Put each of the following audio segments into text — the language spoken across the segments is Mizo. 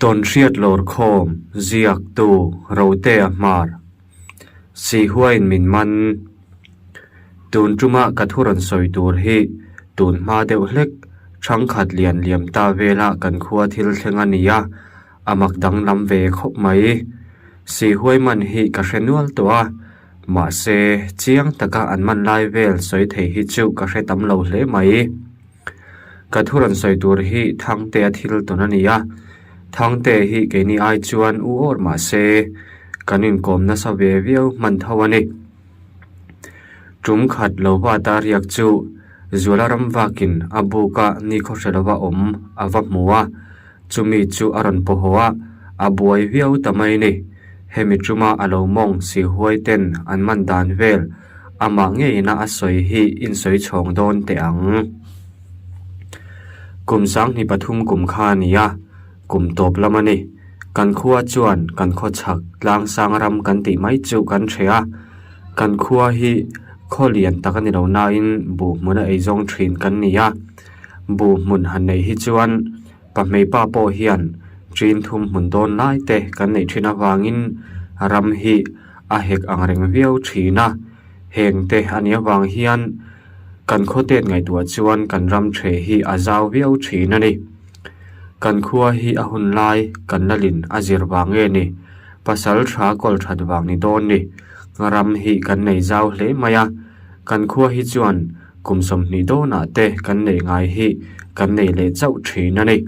Tawnhriat lawrkhawm ziaktu Rotea Hmar Sihuain min man. Tun tuma ka thu rawn sawi tur hi tun hma deuh hlek thangkhat lian liam ta vela kan khua thil thleng a ni a, a mak danglam ve khawp mai. Sihuai man hi ka hre nual tawh a, mahse chiang taka an man lai vel sawi thei hi chu ka hre tam lo hle mai. Ka thu rawn sawi tur hi Thangtea thil tawn a ni a, Thangtea hi keini ai chuan u awr mah se kan inkawm nasa ve viau hman tho a ni. Tum khat lo va ta riak chu Zuala ram vakin a buka nikhaw hre lova awm a va hmu a, chumi chu a rawn paw haw a, a buai viau ta mai ni. Hemi tuma a lo mawng si huai ten an man dan vel Amah ngeina a sawi hi insawi chhawng dawn teh ang. Kum 2003 kum kha a ni a, kum tawp lam a ni. Kan khua chuan kan khaw chhak tlang sang ram kan tih mai chu kan hre a. Kan khua hi khaw lian tak a ni lo nain buh hmun a eizawng thin kan ni a. Buh hmun han neih hi chuan pahmei pa pawh hian ṭin thum hmun dawn lai te kan neih thin avangin ram hi a hek ang reng viau thin a, heng te a nih avang hian kan khawtet ngaihtuah chuan kan ram the hi a zau viau thin a ni. Kan khua hi a hun lai kan lalin a zir vang nge ni, pasal tha kawl that vang ni dawn ni, ram hi kan nei zau hle mai a, kan khua hi chuan kum 20 dawnah te kan neih ngai hi kan nei leh chauh thin a ni.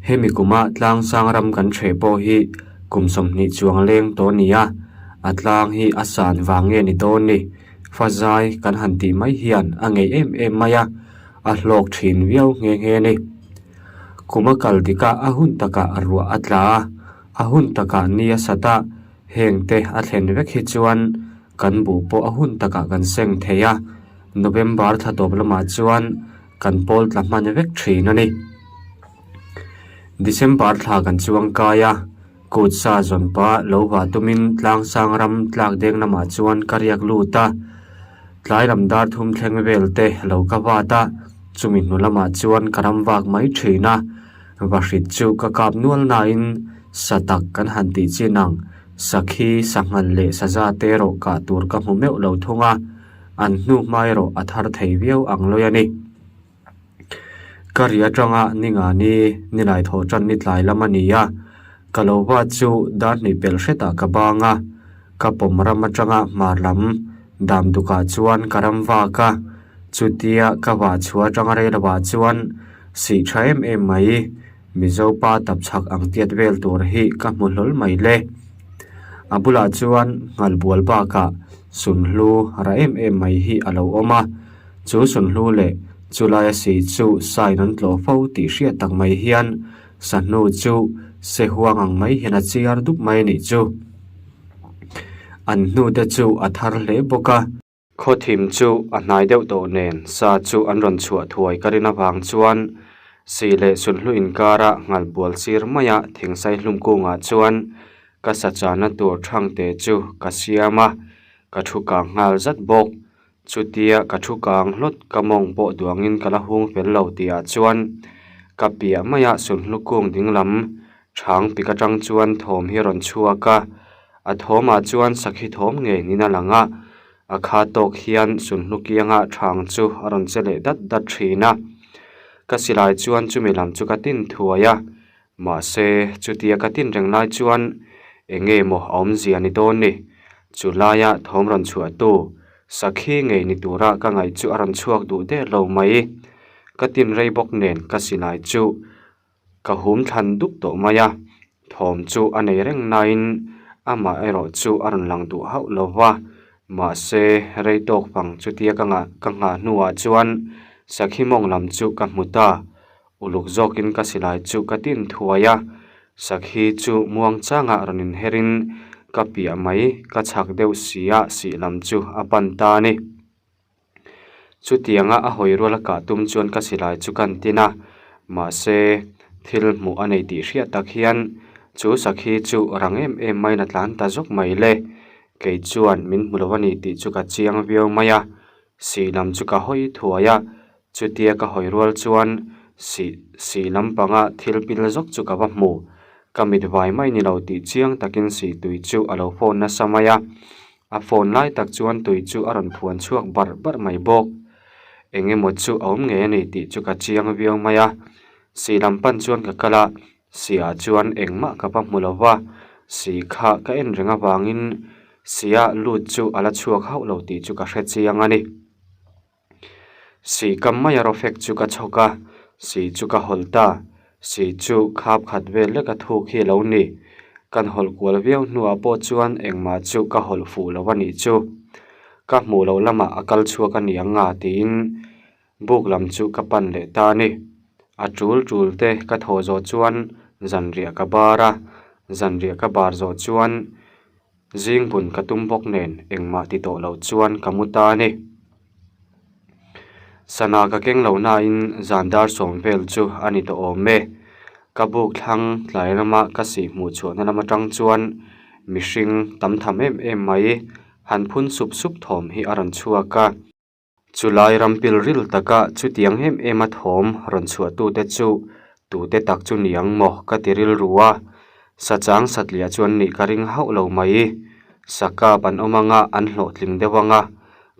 Hemi kuma tlang sang ram kan hreh pawh hi kum 20 chuang leng tawh a ni a, a tlang hi a san vang nge ni dawn ni? Fazai kan han tih mai hian a ngeih em em mai a, a hlawk thin viau nghe nghe a ni. Kum a kal dik a, a hun takah ruah a tla a, a hun takah ni a sat a, heng te a thlen vek hi chuan kan buh pawh a hun takah kan seng thei a, November thla tawp lamah chuan kan pawl tla hman vek thin a ni. December thla kan chuang kai a, kut sa zawn pah lo vah tumin tlang sang ram tlak deng lamah chuan ka riak lut a, tlai lam dar thum thleng vel te lo ka vat a, chumi hnu lamah chuan ka ram vak mai thin a, vahrit chu ka kap nual nain sa tak kan han tih chin ang, sakhi, sanghal leh saza te erawh kah tur ka hmu meuh lo thung a. An hnu hma erawh a thar thei viau ang lawi a ni. Ka ri atanga ni nga ni ni lai thawh tan ni tlai lam a ni a, ka lo va chu dar hnih pelh hretah ka bang a, ka pawm ram atanga hmar lam dam dukah chuan ka ram vak a, chutia ka vah chhuah atanga rei lovah chuan sih tha em em mai Mizo pa tap chhak ang tiat vel tur hi ka hmu hlawl mai le. A bulah chuan nghal bual bakah sunhlu ra em em mai hi a lo awm a, chu sunhlu leh chulaia si chu sain an tlawh fo tih hriat tak mai hian sahnu chu se huang ang mai hian a chiar dup mai a nih chu. An hnute chu a thar hle bawk a. Khawthim chu a hnai deuh tawh nen sa chu an rawn chhuah thuai ka rin avang chuan si leh sulhnu inkara nghal bual sir maia thingsai hlum kungah chuan ka sa chana tur thangte chu ka siam a, ka thu kang nghal zat bawk. Chutia ka thu kang hlawt ka mawng pawh duangin ka la hung fel lo tihah chuan ka piah maia sulhnu kung dinglam Chhang pik atang chuan thawm hi a rawn chhuak a, a thawmah chuan sakhi thawm ngei niin a lang a, a kha tawk hian sunhlu kianga chhang chu a rawn che leh dat dat thin a. Ka silai chuan chumi lam chu ka tin thuai a, mahse chutia ka tin reng lai chuan eng nge maw a awmzia ni dawn ni? Chu laia thawm rawn chhuahtu sakhi ngei ni tura ka ngaih chu a rawn chhuak duh der lo mai. Ka tin rei bawk nen ka silai chu Ka hum thlan dup tawh mai a, thawm chu a nei reng nain amah erawh chu a rawn lang duh hauh lo va, mahse rei tawk fang chutia ka ngah ka nghah hnuah chuan sakhi mawng lam chu ka hmu ta, uluk zawkin ka silai chu ka tin thuai a, sakhi chu muang changah rawn inherin ka piah mai ka chhak deuh sia sih lam chu a pan ta a ni. Chutianga a hawi rual a kah tum chuan ka silai chu kan tin a, mahse thil hmuh a nei tih hriat tak hian chu sakhi chu rang em em maiin a tlan ta zawk mai le. Kei chuan min hmu lo a ni tih chu ka chiang viau mai a, sih lam chu ka hawi thuai a, chutia ka hawi rual chuan. Sih sih lampanga thil pil zawk chu ka va hmu. Ka mit vai mai ni lo tih chiang takin sih tui chu a lo phone nasa mai a. A phone lai tak chuan tui chu a rawn phuan chhuak barh barh mai bawk. Eng emaw chu a awm ngei a ni tih chu ka chiang viau mai a. Sih lam pan chuan ka kal a, sihah chuan engmah ka va hmu lo va, sih kha ka en reng avangin sihah lut chu a la chhuak hauh lo tih chu ka hre chiang a ni. Sih kam mai a rawfek chu ka chhawk a, sih chu ka hawlh ta. Sih chu khap khat vel lek a thuk hi a lo ni. Kan hawlh kual viau hnuah pawh chuan engmah chu ka hawlh fuh lo a nih chu. Ka hmuh loh lamah a kal chhuak a ni ang a tiin buk lam chu ka pan leh ta a ni. A tul tul te ka thawh zawh chuan zanriah ka bar a, zanriah ka bar zawh chuan Zing bun ka tum bawk nen engmah ti tawh lo chuan ka mu ta a ni. Sana ka keng lo nain zan dar sawm vel chu a ni tawh awm e. Ka buk thlang tlai lama ka sih hmuh chhuahna lam atang chuan mihring tam tham em em mai han phun sup sup thawm hi a rawn chhuak a. Chulai ram pilril taka chutiang em em a thawm rawn chhuahtute chu tute tak chu ni ang maw ka ti rilru a, sachang satliah chu an nih ka ring hauh lo mai. Sakap an awm anga an hlawhtling deuh anga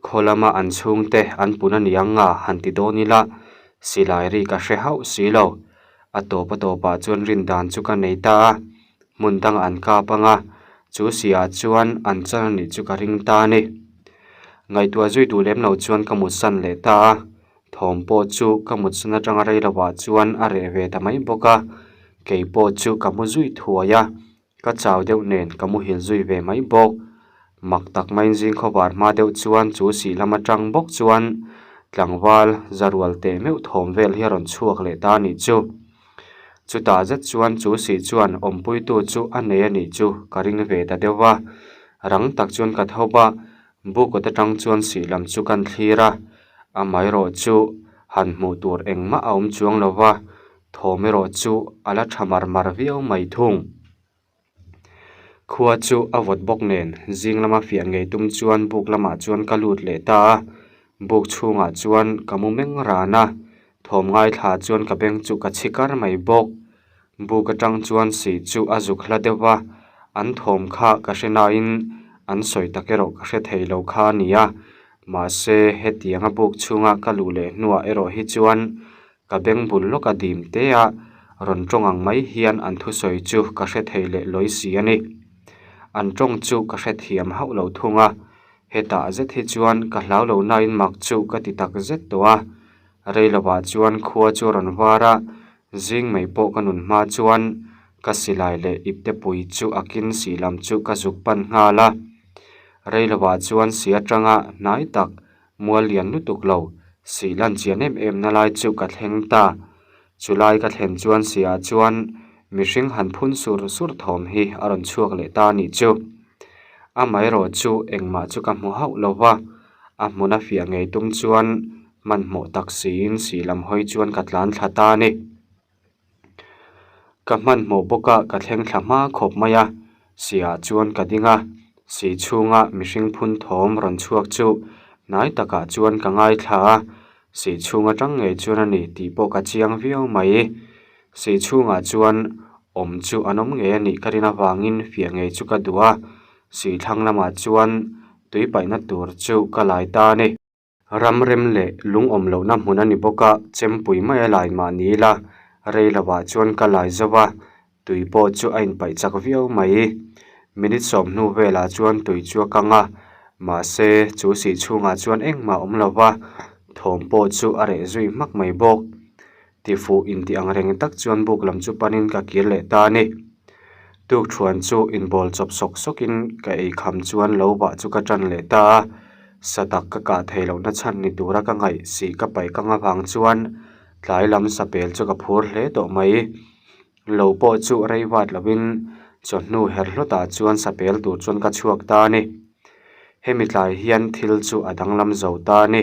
khaw lama an chhungte an pun a ni ang nga han ti dawn ila silai ri ka hre hauh si lo. A tawp a tawpah chuan rin dan chu ka nei ta a, hmun dangah an kap anga chu siah chuan an chan a nih chu ka ring ta a ni. Ngaihtuah zui duh lem lo chuan ka mutsan leh ta a, thawm pawh chu ka mutsan atanga rei lovah chuan a reh ve ta mai bawk a, kei pawh chu ka mu zui thuai a, ka chau deuh nen ka muhil zui ve mai bawk. Mak tak maiin zing khawvar hma deuh chuan chu sih lam atang bawk chuan tlangval zarual teh meuh thawm vel hi a rawn chhuak leh ta a nih chu. Chutah zet chuan chu sih chuan awmpuitu chu a nei a nih chu ka ring ve ta deuh va, rang tak chuan ka tho va, bukawt atang chuan sih lam chu kan thlir a, amaherawh chu han hmuh tur engmah a awm chuang lo va, thawm erawh chu a la tha mar mar viau mai thung. Khua chu a vawt bawk nen zing lama fiah ngei tum chuan buk lamah chuan ka lut leh ta a, buk chhungah chuan ka mu meng ran a, thawm ngaithla chuan ka beng chu ka chhi kar mai bawk. Buk atang chuan sih chu a zuk hla deuh va, an thawm kha ka hre nain an sawi tak erawh ka hre thei lo kha a ni a, mahse hetianga buk chhunga ka luh leh hnuah erawh hi chuan Ka beng bul lawk a dim te a, rawn tawng ang mai hian an thusawi chu ka hre thei leh lawi si a ni. An tawng chu ka hrethiam hauh lo thung a, hetah zet hi chuan ka hlau lo nain mak chu ka ti tak zet tawh a. Rei lovah chuan khua chu a rawn var a, zing mai pawh ka nun hma chuan ka silai leh ipte pui chu a kin sih lam chu ka zuk pan nghal a. Rei lovah chuan si atanga hnai tak Mual lian lutuk lo, sih lan chian em em na lai chu ka thleng ta. Chu lai ka thlen chuan sihah chuan mihring han phun sur sur thawm hi a rawn chhuak leh ta a nih chu. Amaherawh chu engmah chu ka hmu hauh lo va, a hmuna fiah ngei tum chuan hmanhmawh tak siin sih lam hawi chuan ka tlan thla ta a ni. Ka hmanhmawh bawk a, ka thleng thla hma khawp mai a, sihah chuan ka ding a, sih chhunga mihring phun thawm rawn chhuak chu hnai takah chuan ka ngaithla a, sih chhung atang ngei chuan a ni tih pawh ka chiang viau mai. Sih chhungah chuan awm chu an awm ngei a nih ka rin avangin fiah ngei chu ka duh a, sih thlang lamah chuan tui paihna tur chu ka lai ta a ni. Ram rem leh lung awm lohna hmun a ni bawk a, chempui mai a lai mah ni ila, rei lovah chuan ka lai zo va, tui pawh chu a inpaih chak viau mai. Minute sawm hnu velah chuan tui chu a kang a, mahse chu sih chhungah chuan engmah a awm lo va, thawm pawh chu a reh zui hmak mai bawk. Tifuh intih ang reng tak chuan buk lam chu panin ka kir leh ta a ni. Tukthuan chu inbawl chawp sawk sawkin ka ei kham chuan lo vah chu ka tan leh ta a, satak ka kah thei lohna chhan ni tura ka ngaih sih ka paih kang avang chuan tlai lam sapel chu ka phur hle tawh mai. Lo pawh chu rei vat lovin chawhnu her hlawtah chuan sapel tur chuan ka chhuak ta a ni. Hemi tlai hian thil chu a danglam zo ta a ni.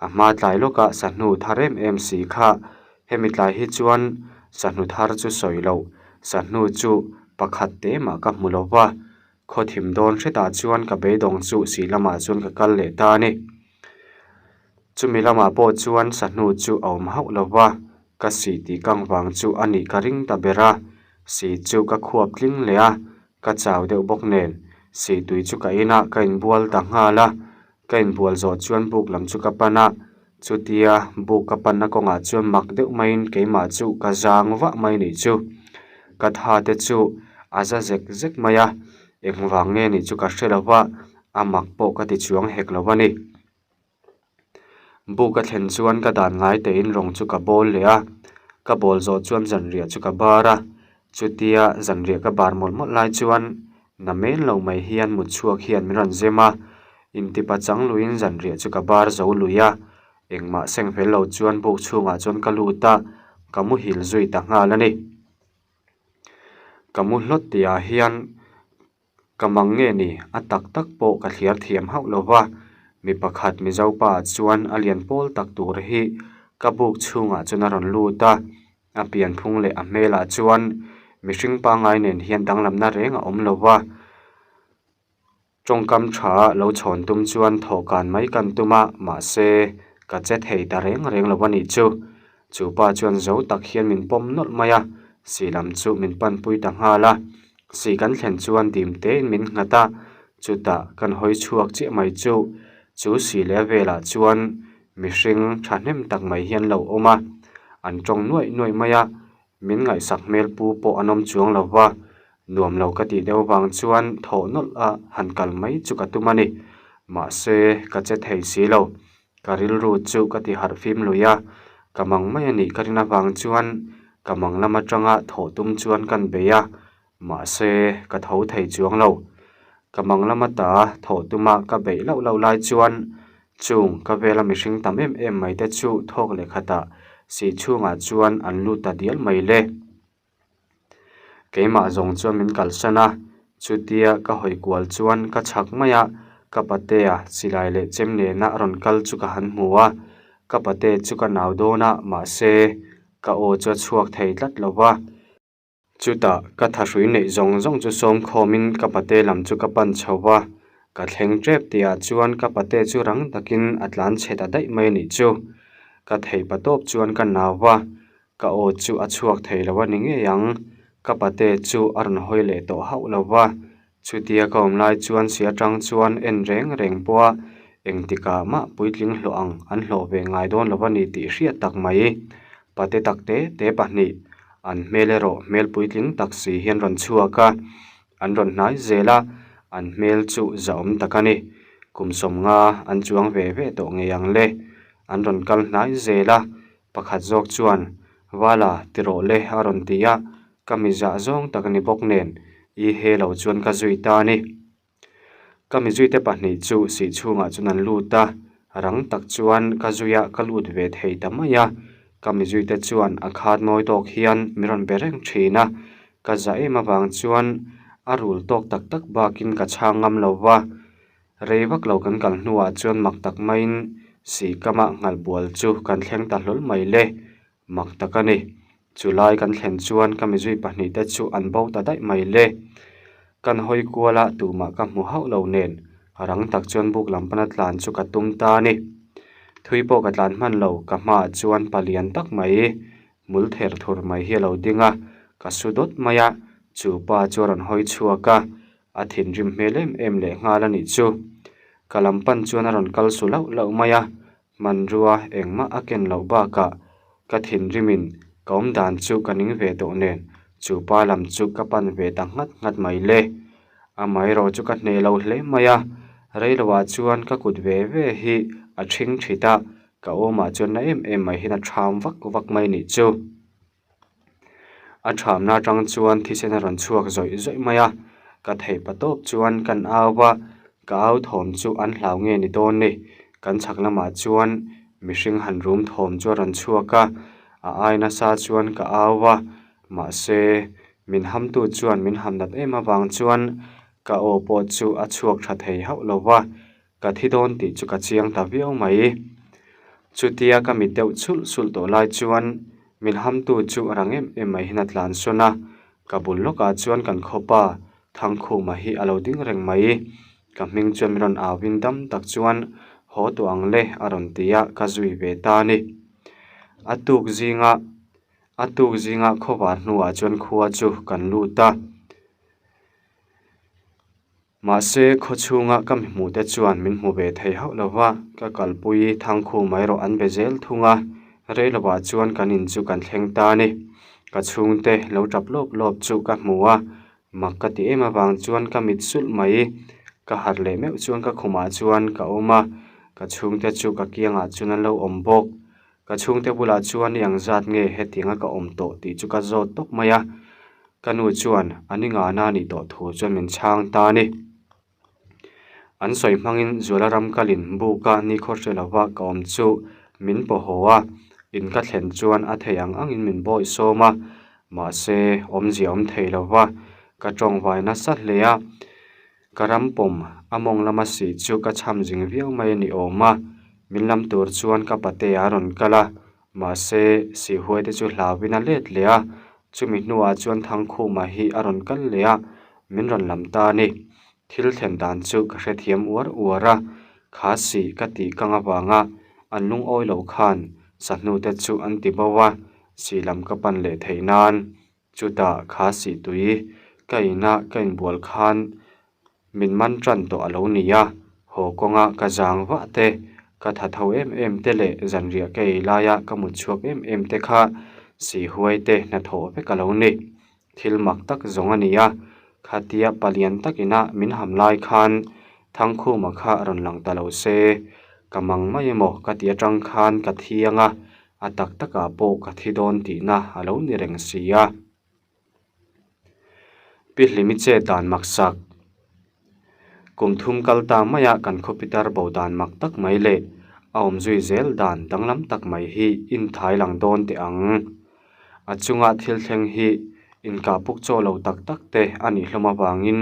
A hma tlai lawkah sahnu thar em em si kha hemi tlai hi chuan sahnu thar chu sawi loh, sahnu chu pakhat te mah ka hmu lo va, khaw thim dawn hretah chuan ka beidawng chu sih lamah chuan ka kal leh ta a ni. Chumi lamah pawh chuan sahnu chu a awm hauh lo va. Ka sih tih kang vang chu a nih ka ring ta ber a, sih chu ka khuap tling leh a, ka chau deuh bawk nen. Sih tui chu ka in a, ka inbual ta nghal a. Ka inbual zawh chuan buk lam chu ka pan a, chutia buk ka panna kawngah chuan mak deuh maiin keimah chu ka zang vah mai nih chu. Ka tha te chu a za zek zek mai a, engvang nge nih chu ka hre lo va, a mak pawh ka ti chuang hek lo a ni. Buk a thlen chuan ka dan ngai tein rawng chu ka bawl leh a, ka bawl zawh chuan zanriah chu ka bar a, chutia zanriah ka bar mawlh mawlh lai chuan na men lo mai hian mut chhuak hian min rawn zem a, intipa chang luiin zanriah chu ka bar zo lui a, engmah seng fel lo chuan buk chhungah chuan ka lut a, ka muhil zui ta nghal a ni. Ka mu hlawt tihah hian. Ka mang nge ni, a tak tak pawh ka thliar thiam hauh lo va, mi pakhat Mizo pa chuan a lian pawl tak tur hi ka buk chhungah chuan a rawn lut a, a pianphung leh a hmelah chuan mihring pangngai nen hian danglamna reng a awm lo va, tawngkam tha lo chhawn tum chuan thawhkan mai kan tum a, mahse ka che thei ta reng reng lo a nih chu. Chu pa chuan zo tak hian min pawm nawlh mai a, si lam chu min panpui ta nghal a. Si kan thlen chuan dim tein min nghat a, chutah kan hawi chhuak chiah mai chu. Chu si leh velah chuan mihring thahnem tak mai hian lo awm a, an tawng nuaih nuaih mai a, min ngaihsak hmel pu pawh an awm chuang lo va, nuam lo ka tih deuh vang chuan thawh nawlh a han kal mai chu ka tum a ni. Mahse, ka che thei si lo. Ka rilru chu ka ti harh fim lui a, ka mang mai a nih ka rin avang chuan ka mang lam atanga thawh tum chuan kan bei a, mahse ka tho thei chuang lo. Ka mang lam ata thawh tuma ka beih loh loh lai chuan chung ka vela mihring tam em em mai te chu thawk leh khatah sih chhungah chuan an lut ta dial mai le. Keimah zawng chuan min kalsan a, chutia ka hawi kual chuan ka chhak mai a, ka patea silai leh chem nena a rawn kal chu ka han hmu a, ka pate chu ka nau dawn a, mahse ka aw chu a chhuak thei tlat lo va. Chutah ka thahrui neih zawng zawng chu sawm khawmin ka pate lam chu ka pan chho va, ka thleng tep tihah chuan ka pate chu rang takin a tlan chhe ta daih mai a nih chu. Ka thei pa tawp chuan ka nau va, Ka aw chu a chhuak thei lo a ni ngei ang. Ka pate chu a rawn hawi leh tawh hauh lo va. Chutia ka awm lai chuan si atang chuan en reng reng pawh a engtikah mah puitling hlawh ang an hlawh ve ngai dawn lo a ni tih hriat tak mai. Pate tak te te pahnih an hmel erawh hmel puitling tak si hian rawn chhuak a. An rawn hnai zel a, an hmel chu zahawm tak a ni. Kum sawmnga an chuang ve ve tawh ngei ang le. An rawn kal hnai zel a, pakhat zawk chuan, Vala, ti rawh le a rawn ti a, ka mi zah zawng tak a ni bawk nen, i he lo chuan ka zui ta a ni. Ka mi zuite pahnih chu sih chhungah chuan an lut a, rang tak chuan ka zui a, ka lut ve thei ta mai a. Ka mi zuite chuan a khat mawi tawk hian min rawn be reng thin a, ka za em avang chuan a rul tawk tak tak bakin ka chhang ngam lo va. Rei vak lo kan kal hnuah chuan mak tak maiin sih kama nghalh bual chu kan thleng ta hlawl mai le, mak tak a ni. Chu lai kan thlen chuan ka mizui pahnih te chu an bo ta daih mai le. Kan hawi kual a tumah ka hmu hauh lo nen rang tak chuan buk lam pana tlan chu ka tum ta a ni. Thui pawh ka tlan hman lo, ka hmaah chuan palian tak mai hmul ther thur mai hi a lo ding a, ka su dawt mai a, chu pa chu a rawn hawi chhuak a, a thinrim hmel em em leh nghal a nih chu. Ka lam pan chuan a rawn kal su lauh lauh mai a, hmanrua engmah a ken loh bakah ka thinrimin ka awm dan chu ka ning ve tawh nen chu pa lam chu ka pan ve ta nghat nghat mai le. Amaherawh chu ka hneh lo hle mai a, reiloah chuan ka kut ve ve hi a ṭhing ṭhit a, ka awmah chuan na em em mai hian a ṭham vak vak mai nih chu. A ṭhamna aṭang chuan thisen a rawn chhuak zawih zawih mai a, ka theih pa tawp chuan kan au va, ka au thawm chu an hlau nge ni dawn ni. Kan chhak lamah chuan mihring han rum thawm chu a rawn chhuak a, a ai nasa chuan ka au va, mahse min hamtu chuan min ham nat em avang chuan ka aw pawh chu a chhuak tha thei hauh lo va, Ka thi dawn tih chu ka chiang ta viau mai. Chutia ka mit deuh chulh chulh tawh lai chuan min hamtu chu a rang em em mai hian a tlan sawn a, ka bul lawkah chuan kan khawpa Thangkhuma hi a lo ding reng mai. Ka hming chuan min rawn au in dam tak chuan haw tawh ang le a rawn ti a, ka zui ve ta a ni. A tuk zinga. A tuk zinga khawvar hnuah chuan khua chu kan lut a. Mahse, khaw chhunga ka mi hmuhte chuan min hmu ve thei hauh lo va, ka kalpui Thangkhuma erawh an be zel thung a, rei lovah chuan kan in chu kan thleng ta a ni. Ka chhungte lo tap lawp lawp chu ka hmu a, mak ka ti em avang chuan ka mit sulh mai. Ka harh leh meuh chuan ka khumah chuan ka awm a, ka chhungte chu ka kiangah chuan an lo awm bawk. Ka chhungte bulah chuan i ang zat nge hetianga ka awm tawh tih chu ka zawt tawp mai a, ka nu chuan a ni ngana a nih tawh thu chuan min chhang ta a ni. An sawi hmangin Zuala ram kalin buka nikhaw hre lova ka awm chu min paw haw a, in ka thlen chuan a thei ang angin min bawih sawm a, mahse awmzia awm thei lova ka tawngvai nasa hle a. Ka ram pawm a mawng lama sih chu ka chham zing viau mai a ni awm a, min lam tur chuan ka pate a rawn kal a, mahse sihhuai te chu hlauin a let leh a, chumi hnuah chuan Thangkhuma hi a rawn kal leh a, min rawn lam ta a ni. Thil thlen dan chu ka hrethiam uar uar a, kha sih ka tih kang avanga an lungawi lo khan sahnu te chu an ti bo a, sih lam ka pan leh theih nan Chutah kha sih tui ka inah ka inbual khan min man tan tawh a lo ni a, haw kawnga ka zang vah te, ka tha tho em em te leh zanriah ka ei laia ka mut chhuak em em te kha sih huai te hnathawh vek a lo ni. Thil mak tak zawng a ni a, khatia palian tak ina min ham lai khan Thangkhuma kha rawn lang ta lo se, ka mang mai emaw ka ti atang khan ka thiang a, A tak takah pawh ka thi dawn tihna a lo ni reng si a. Pi Hlimi chet dan maksak. Kum thum kal ta maia kan khawpitar bo dan mak tak mai leh a awm zui zel dan danglam tak mai hi inthai lang dawn teh ang. A chunga thil thleng hi inkah puk chaw lo tak tak te a nih hlawm avangin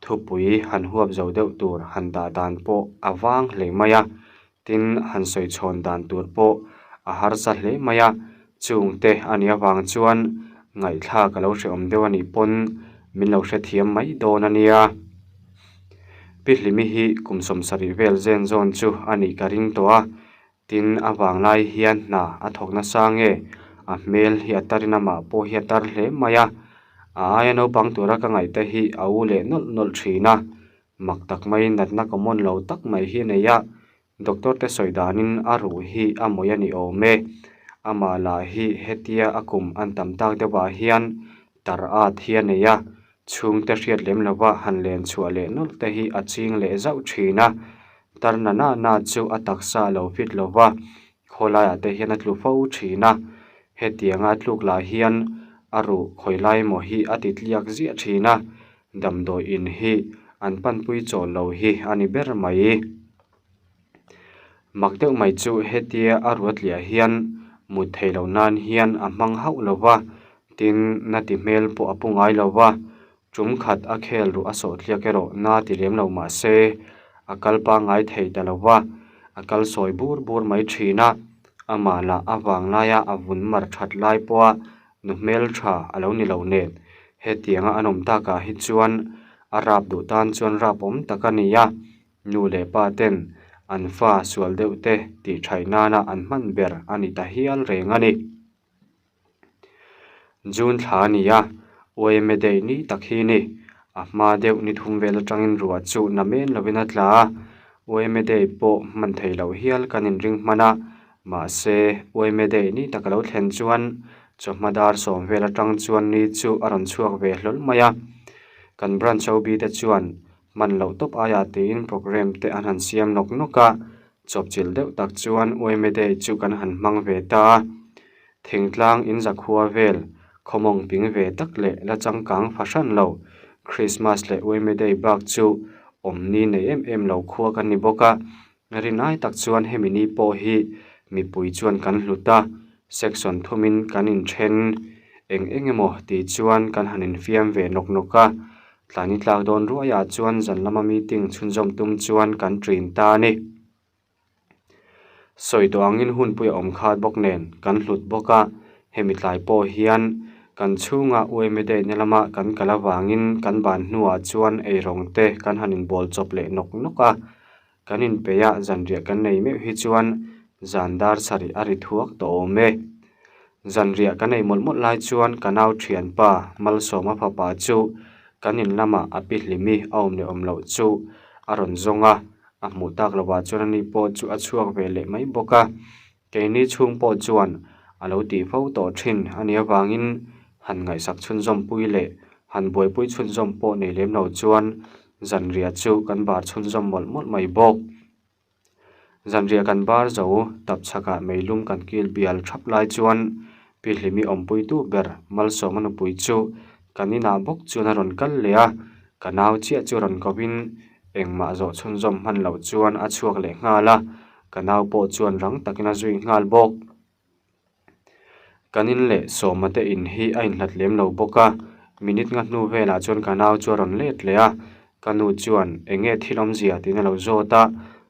thupui han huap zo deuh tur han dah dan pawh a vang hle mai a. Tin, han sawi chhawn dan tur pawh a harsa hle mai a, chungte a nih avang chuan ngaihthlak a lo hrehawm deuh a nih pawn min lo hrethiam mai dawn a nia. Pi Hlimi hi kum sawmsarih vel zen zawn chu a nih ka ring tawh a, tin a vang lai hian hna a thawk nasa nge a hmel hi a tarin amah pawh hi a tar hle mai a, a aia naupang tura ka ngaihte hi a u leh nawlh nawlh thin a. Mak tak mai natna common lo tak mai hi a nei a, doctor te sawi danin a ruh hi a mawih a ni awm e. Amah lah hi hetia a kum an tam tak deuhah hian tar at hi a nei a, chhungte hriat lem lova han len chhuah leh nawlh te hi a ching leh zauh thin a. Tar na na na chu a taksa a lo fit lova, khawlaiah te hian a tlu fo thin a. Hetianga a tluk lah hian a ruh khawi lai emaw hi a ti tliak ziah thin a, Damdawi in hi an panpui chawl lo hi a ni ber mai. Mak deuh mai chu hetia a ruatliah hian mut theih loh nan hian a hmang hauh lo va, tin na ti hmel pawh a pu ngai lo va, tum khat a khel ruh a sawhtliak erawh na ti lem lo mah se a kal pangngai thei ta lo va, a kal sawi bur bur mai thin a, amah lah a vanglaia a vun mar that lai pawha Nu hmeltha a lo ni lo nen, hetianga an awm takah hi chuan a rap duh tan chuan rap awm tak a ni a, nu leh pa ten an fa sual deuh te tih thaih nana an hman ber a ni ta hial reng a ni. June thla a ni a, Uaime daih ni tak hi ni. A hma deuh ni thum vel atangin ruah chu na men lovin a tla a, Uaime daih pawh hman thei loh hial kan inring hman a, Mahse, Uaime daih ni tak a lo thlen chuan chawhma dar sawm vel atang chuan ni chu a rawn chhuak ve hlawl mai a. Kan branch OB te chuan hman loh tawp aiah tiin programme te an han siam nawk nawk a, chawpchilh deuh tak chuan Uaime daih chu kan han hmang ve ta a. Thingtlang in zakhua vel khawmawng ping ve tak leh la changkang fahran lo Christmas leh Uaime daih bak chu awmni nei em em lo khua kan ni bawk a. Rinai tak chuan hemi ni pawh hi mipui chuan kan hlut a, section thumin kan inthen eng eng emaw tih chuan kan han infiam ve nawk nawk a, tlani tlak dawn ruaiah chuan zan lama meeting chhunzawm tum chuan kan ṭin ta a ni. Sawi tawh angin hunpui a awm khat bawk nen kan hlut bawk a, hemi tlai pawh hian kan chhunga uaime daihna lama kan kal avangin kan ban hnuah chuan eirawng te kan han inbawl chawp leh nawk nawk a. Kan inpeih a, zanriah kan nei meuh hi chuan zan dar sarih a ri thuak tawh awm e. Zanriah kan ei mawlh mawlh lai chuan ka nau thianpa Malsawma fapa chu kan in lamah a pi hlimi a awm leh awm loh chu a rawn zawng a, a hmuh tak lovah chuan ani pawh chu a chhuak ve leh mai bawk a. Keini chhung pawh chuan a lo tih fo tawh thin a nih avangin han ngaihsak chhunzawm pui leh han buaipui chhunzawm pawh nei lem lo chuan zanriah chu kan bar chhunzawm mawlh mawlh mai bawk. Zanriah kan bar zo tap chhakah meilum kan kil bial thap lai chuan Pi Hlimi awmpuitu ber Malsawma nupui chu kan inah bawk chuan a rawn kal leh a, ka nau chiah chu rawn kovin engmah zawh chhunzawm hman loh chuan a chhuak leh nghal a, ka nau pawh chuan rang takin a zui nghal bawk. Kan in leh Sawma te in hi a inhlat lem lo bawk a, minute nga hnu velah chuan ka nau chu a rawn let leh a, ka nu chuan eng nge thil awmzia tiin a lo zawt a,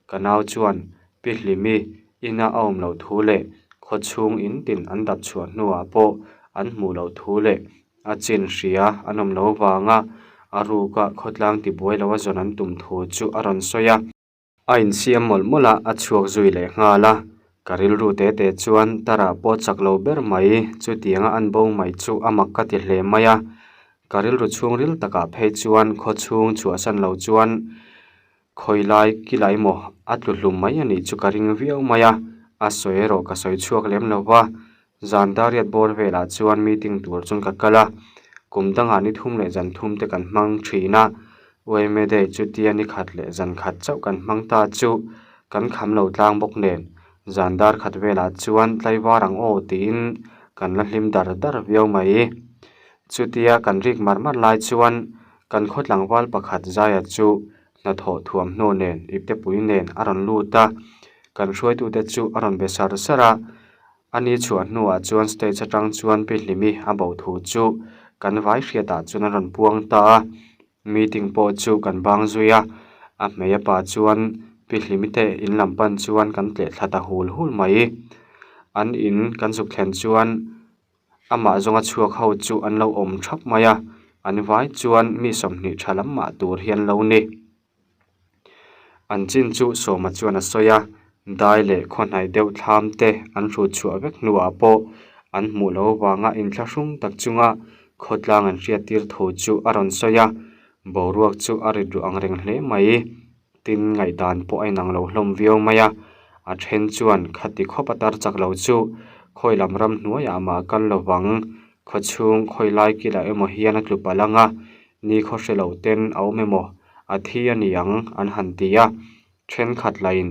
ka nau chuan Pi Hlimi ina a awm loh thu leh khaw chhung in tin an dap chhuah hnuah pawh an hmuh loh thu leh a chin hria an awm lo vanga a ruka khawtlang tibuai lo a zawn an tum thu chu a rawn sawi a. A insiam mawlh mawlh a, a chhuak zui leh nghal a. Ka rilru te te chuan Tara pawh chak lo ber mai, chutianga an bo mai chu a mak ka ti hle mai a. Ka rilru chhungril takah phei chuan khaw chhung chhuahsan lo chuan khawi lai kilai maw a tlu hlum mai a nih chu ka ring viau mai a, a sawi erawh ka sawi chhuak lem lo va. Zan dariat bawr velah chuan meeting tur chuan ka kal a, kum dangah ni thum leh zan thum te kan hmang thin a, UMA Day chutia ni khat leh zan khat chauh kan hmang ta chu kan kham lo tlang bawk nen zan dar khat velah chuan tlaivar ang aw tiin kan la hlim dar dar viau mai. Chutia kan rik mar mar lai chuan kan khaw tlangval pakhat Zaia chu hnathawh thuamhnaw nen iptepui nen a rawn lut a, kan hruaitute chu a rawn be sar sar a. A ni chhuah hnuah chuan stage atang chuan Pi Hlimi a bo thu chu kan vai hriatah chuan a rawn puang ta a, meeting pawh chu kan bang zui a, a hmei a pa chuan Pi Hlimi te in lam pan chuan kan tleh thla ta hul hul mai. An in kan zuk thlen chuan amah zawnga chhuak ho chu an lo awm thap mai a, an vai chuan mi 20 tha lam mah tur hi an lo ni. An chin chu Sawma chuan a sawi a, dai leh khawhnaih deuh thlam te an hrut chhuah vek hnuah pawh an hmuh loh avanga inthlahrung tak chunga khawtlang an hriattir thu chu a rawn sawi a, boruak chu a rit ruh ang reng hle mai. Tin, ngaihdan pawh a inang lo hlawm viau mai a, a then chuan khati khawp a tar chak lo chu khawi lam ram hnuaiah mah a kal lovang, khawchhung khawi lai kilah emaw hian a tlu palh ang a, Ni khaw hre lo ten a awm emaw a thi a ni ang an han ti a, thenkhat lahin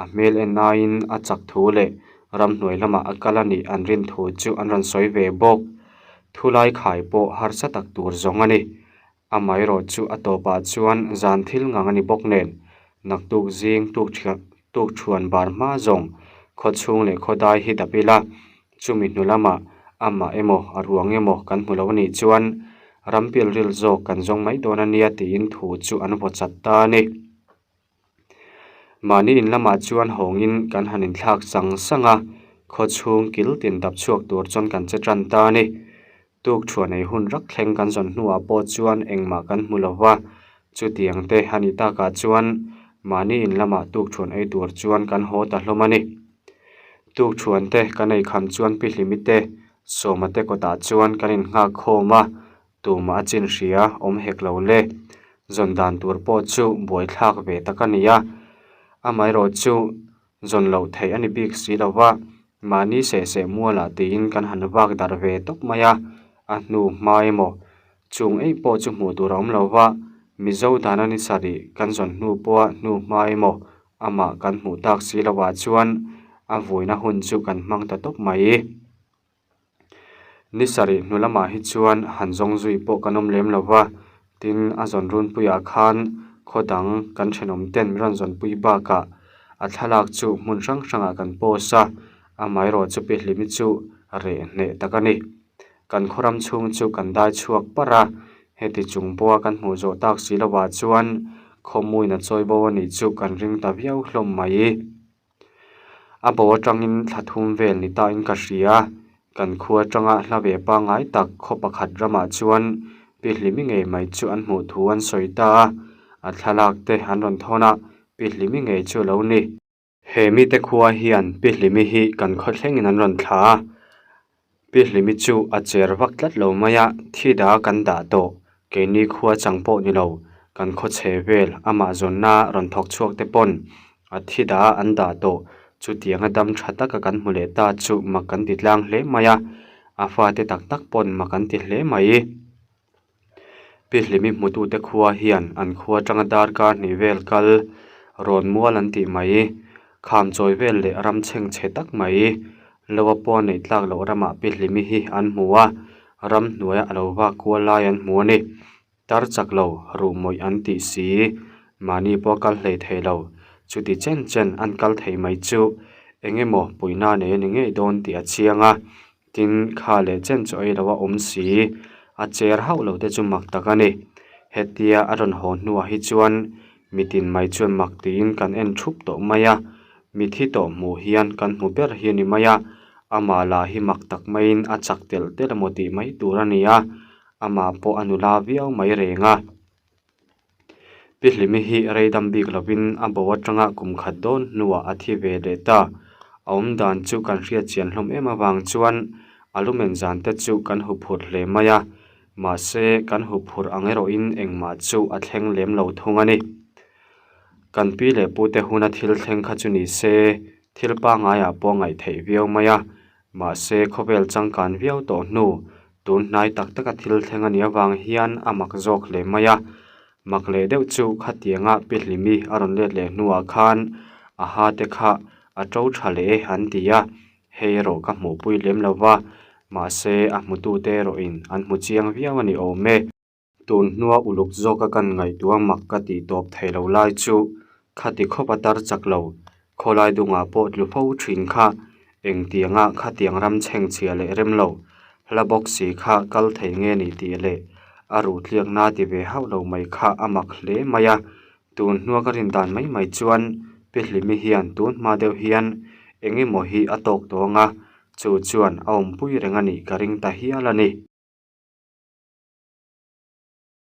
a hmel en aiin a chak thu leh ramhnuai lamah a kal a nih an rin thu chu an rawn sawi ve bawk. Thulai khai pawh harsa tak tur zawng a ni. Amaherawh chu a tawpah chuan zan thil ngang a ni bawk nen naktuk zing tuk tuk thuan bar hma zawng khaw chhung leh khaw dai hi dap ila Chumi hnu lamah amah emaw a ruang emaw kan hmu lo a nih chuan ram pilril zawk kan zawng mai dawn a nia tiin thu chu an vaw chat ta a ni. Mahni in lamah chuan hawngin kan han inthlak sang sang a, khaw chhung kil tin dap chhuak tur chuan kan che tan ta a ni. Tuk thuan ei hun rak thleng kan zawn hnuah pawh chuan engmah kan hmu lo va, chutiang te a nih takah chuan mahni in lamah tuk thuan ei tur chuan kan haw ta hlawm a ni. Tuk thuan te kan ei kham chuan Pi Hlimi te Sawma te kawtah chuan kan innghak khawm a, tumah a chin hria awm hek lo le. Zawn dan tur pawh chu buaithlak ve tak a ni a, amaherawh chu Zawn loh theih a ni bik si lo va, mahni seh seh mualah tiin kan han vak darh ve tawp mai a, a hnu hma emaw chung eih pawh chu hmuh tur a awm lo va, Mizo dana ni sarih kan zawn hnu pawha hnu hma emaw amah kan hmuh tak si lovah chuan a vuina hun chu kan hmang ta tawp mai. Ni sarih hnu lamah hi chuan han zawng zui pawh kan awm lem lo va, tin a zawn runpuiah khan khaw dang kan thenawm ten min rawn zawnpui bakah a thlalak chu hmun hrang hrangah kan post a, amaherawh chu Pi Hlimi chu reh hneh tak a ni. Kan khaw ram chhung chu kan dai chhuak parh a, heti chung pawha kan hmuh zawh tak si lovah chuan khawmuin a chawi bo a nih chu kan ring ta viau hlawm mai. A bo atangin thla thum vel ni ta in ka hria, kan khua atanga hla ve pangngai tak khaw pakhat ramah chuan Pi Hlimi ngei mai chu an hmuh thu an sawi ta a, a thlalak te an rawn thawn a, Pi Hlimi ngei chu a lo ni. He mite khua hian Pi Hlimi hi kan khaw thlengin an rawn thla a. Pi Hlimi chu a cher vak tlat lo mai a, thi da kan dah tawh, keini khua chang pawh ni lo, kan khaw chhe vel amah zawnna rawn thawk chhuak te pawn a thi da an dah tawh, chutianga dam tha taka kan hmu leh ta chu mak kan ti tlang hle mai a, a fate tak tak pawn mak an ti hle mai. Pi Hlimi hmutute khua hian an khua atanga darkar hnih vel kal rawn mual an tih mai. Kham chawi vel leh ram chheng chhe tak mai. Loa pawh neih tlak loh ramah Pi Hlimi hi an hmu a, ram hnuaia a lo vak kual lai an hmu a ni. Tar chak lo, ruh mawih an tih si, mahni pawh kal hlei thei lo. Chuti chen chen an kal thei mai chu eng emaw puihna nei a ni ngei dawn tih a chiang a. Tin, kha leh chen chu ei lo a awm si, a cher hauh lo te chu mak tak a ni. Hetia a rawn haw hnuah hi chuan mitin mai chuan mak tiin kan en thup tawh mai a, mithi tawh hmuh hian kan hmu ber hi a ni mai a, amah lah hi mak tak maiin a chak telh telh emaw tih mai tur a ni a, amah pawh a nula viau mai reng a. Pi Hlimi hi rei dam bik lovin a bo atanga kum khat dawn hnuah a thi ve leh ta. A awm dan chu kan hriat chian hlawm em avang chuan a lumen zan te chu kan hu phur hle mai a, mahse kan hu phur ang erawhin engmah chu a thleng lem lo thung a ni. Kan pi leh pute huna thil thleng kha chu ni se thil pangaiah pawh ngaih theih viau mai a, Mahse, khawvel changkan viau tawh hnu, tun hnai tak taka thil thleng a nih avang hian a mak zawk hle mai a. Mak leh deuh chu khatianga Pi Hlimi a rawn let leh hnuah khan a ha te kha a to tha leh e an ti a, hei erawh ka hmuhpui lem lo va, mahse a hmutute erawhin an hmu chiang viau a ni awm e. Tun hnua uluk zawka kan ngaihtuah mak ka tih tawp thei lo lai chu khati khawp a tar chak lo, khawlai dungah pawh tlu fo thin kha engtianga khatiang ram chhengchhia leh rem lo, hla bawk si kha kal thei nge ni tih leh a ruh tliakna ti ve hauh lo mai kha a mak hle mai a. Tun hnua ka rin dan mai mai chuan Pi Hlimi hian tun hma deuh hian eng emaw hi a tawk tawng a, chu chuan a awmpui reng a nih ka ring ta hial a ni.